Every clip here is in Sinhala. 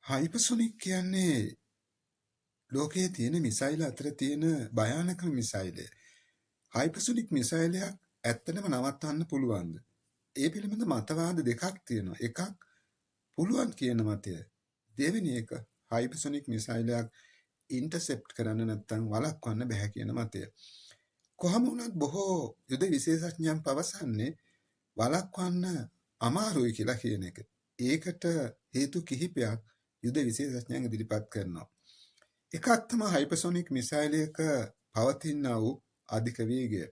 හයිපර්සොනික් කියන්නේ ලෝකයේ තියෙන මිසයිල් අතර තියෙන භයානකම මිසයිලය. හයිපර්සොනික් මිසයිලයක් ඇත්තටම නවත්තන්න පුළුවන්ද? ඒ පිළිබඳ මතවාද දෙකක් තියෙනවා. එකක් පුළුවන් කියන මතය. දෙවෙනි එක හයිපර්සොනික් මිසයිලයක් ඉන්ටර්සෙප්ට් කරන්න නැත්නම් වළක්වන්න බැහැ කියන මතය. කොහොම වුණත් බොහෝ යුද විශේෂඥයන් පවසන්නේ වළක්වන්න අමාරුයි කියලා කියන එක. ඒකට හේතු කිහිපයක් යුද විශේෂඥයන් ඉදිරිපත් කරනවා. එකක් තමයි හයිපර්සොනික් මිසයිලයක පවතිනා වූ අධික වේගය.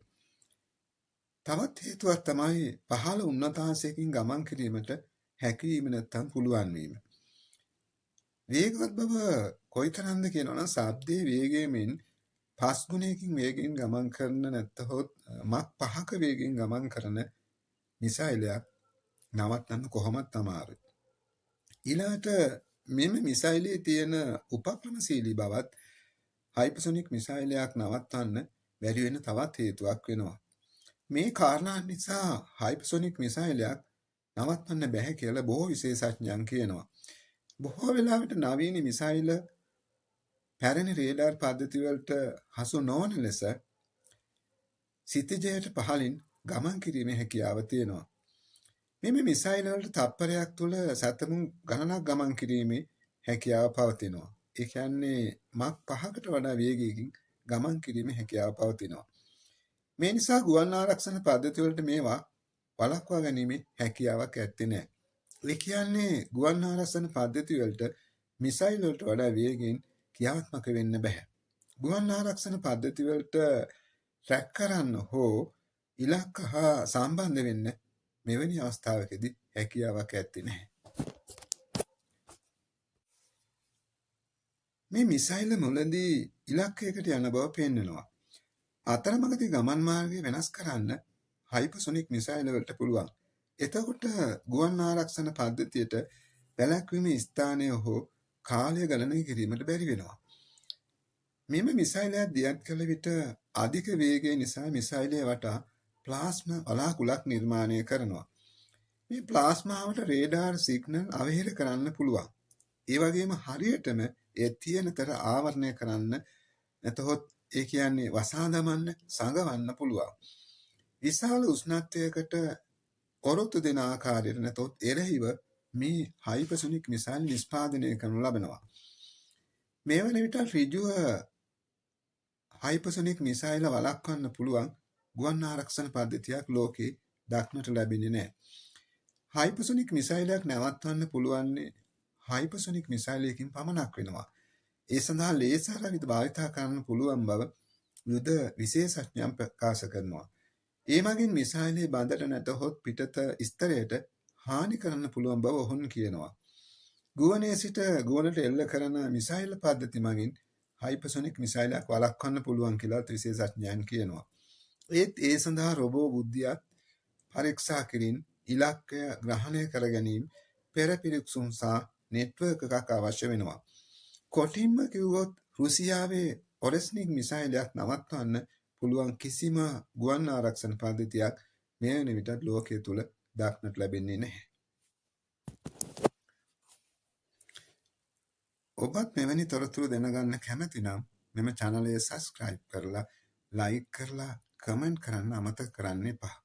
තවත් හේතුවක් තමයි පහළ උන්නතාංශයකින් ගමන් කිරීමට හැකියවීම නැත්නම් පුළුවන් වීම. වේගවත් බව කොයිතරම්ද කියනවා නම් ශබ්දයේ වේගයෙන් පස් ගුණයකින් වේගයෙන් ගමන් කරන නැත්හොත් මක් පහක වේගයෙන් ගමන් කරන මිසයිලයක් නවත්තන්න කොහොමත් අමාරුයි. ඊළඟට මෙම මිසයිලයේ තියෙන උපක්‍රමශීලී බවත් හයිපර්සොනික් මිසයිලයක් නවත්තන්න බැරි වෙන තවත් හේතුවක් වෙනවා. මේ කාරණා නිසා හයිපර්සොනික් මිසයිලයක් නවත්තන්න බැහැ කියලා බොහෝ විශේෂඥයන් කියනවා. බොහෝ වෙලාවට නවීන මිසයිල පැරණි රේඩාර් පද්ධති වලට හසු නොවන ලෙස සිතිජයට පහළින් ගමන් කිරීමේ හැකියාව තියෙනවා. මෙම මිසයිල් වලට තත්පරයක් තුළ සැතපුම් ගණනක් ගමන් කිරීමේ හැකියාව පවතිනවා. ඒ කියන්නේ මක් පහකට වඩා වේගයකින් ගමන් කිරීමේ හැකියාව පවතිනවා. මේ නිසා ගුවන් ආරක්ෂණ පද්ධති වලට මේවා වළක්වා ගැනීමේ හැකියාවක් ඇත්තේ නැහැ. ඒ කියන්නේ ගුවන් ආරක්ෂණ පද්ධති වලට මිසයිල් වලට වඩා වේගයෙන් ක්‍රියාත්මක වෙන්න බැහැ. ගුවන් ආරක්ෂණ පද්ධති වලට ට්‍රැක් කරන්න හෝ ඉලක්ක හා සම්බන්ධ වෙන්න මෙවැනි අවස්ථාවකදී හැකියාවක් ඇත්තේ නැහැ. මේ මිසයිල මුලදී ඉලක්කයකට යන බව පෙන්වනවා. අතරමඟදී ගමන් මාර්ගය වෙනස් කරන්න හයිපර්සොනික් මිසයිල වලට පුළුවන්. එතකොට ගුවන් ආරක්ෂණ පද්ධතියට වැළැක්වීමේ ස්ථානය හෝ කාලය ගණනය කිරීමට බැරි වෙනවා. මෙම මිසයිලයක් දියත් කළ විට අධික වේගය නිසා මිසයිලය වටා ප්ලාස්ම වලාකුළක් නිර්මාණය කරනවා. මේ ප්ලාස්මාවට රේඩාර් සිග්නල් අවහිර කරන්න පුළුවන්. ඒ වගේම හරියටම එය තියෙන තර ආවරණය කරන්න නැතහොත් ඒ කියන්නේ වසා දමන්න සඟවන්න පුළුවන්. විශාල උෂ්ණත්වයකට ඔරොත්තු දෙන ආකාරයට නැතහොත් එරෙහිව මේ හයිපර්සොනික් මිසයිල් නිෂ්පාදනය කරනු ලබනවා. මේ වන විට ඍජුව හයිපර්සොනික් මිසයිල වළක්වන්න පුළුවන් ගුවන් ආරක්ෂණ පද්ධතියක් ලෝකේ දක්නට ලැබෙන්නේ නැහැ. හයිපර්සොනික් මිසයිලයක් නවත්වන්න පුළුවන්නේ හයිපර්සොනික් මිසයිලයකින් පමණක් වෙනවා. ඒ සඳහා ලේසර් විද භාවිතා කරන්න පුළුවන් බව යුද විශේෂඥයන් ප්‍රකාශ කරනවා. ඒ මගින් මිසයිලයේ බඳට නැතහොත් පිටත ස්තරයට හානි කරන්න පුළුවන් බව ඔවුන් කියනවා. ගුවනේ සිට ගුවනට එල්ල කරන මිසයිල් පද්ධති මගින් හයිපර්සොනික් මිසයිලයක් වළක්වන්න පුළුවන් කියලා විශේෂඥයන් කියනවා. ඒත් ඒ සඳහා රොබෝ බුද්ධියත් පරීක්ෂා කිරීම, ඉලක්කය ග්‍රහණය කර ගැනීම, පෙර පිරික්සුම් සහ නෙට්වර්ක් එකක් අවශ්‍ය වෙනවා. කොටින්ම කිව්වොත් රුසියාවේ ඔරෙස්නික් මිසයිලයක් නවත්වන්න පුළුවන් කිසිම ගුවන් ආරක්ෂණ පද්ධතියක් මේ වන විටත් ලෝකය තුල දක්නට ලැබෙන්නේ නැහැ. ඔබත් මෙවැනි තොරතුරු දැනගන්න කැමති නම් මෙම චැනලය සබ්ස්ක්‍රයිබ් කරලා ලයික් කරලා කමෙන්ට් කරන්න අමතක කරන්න එපා.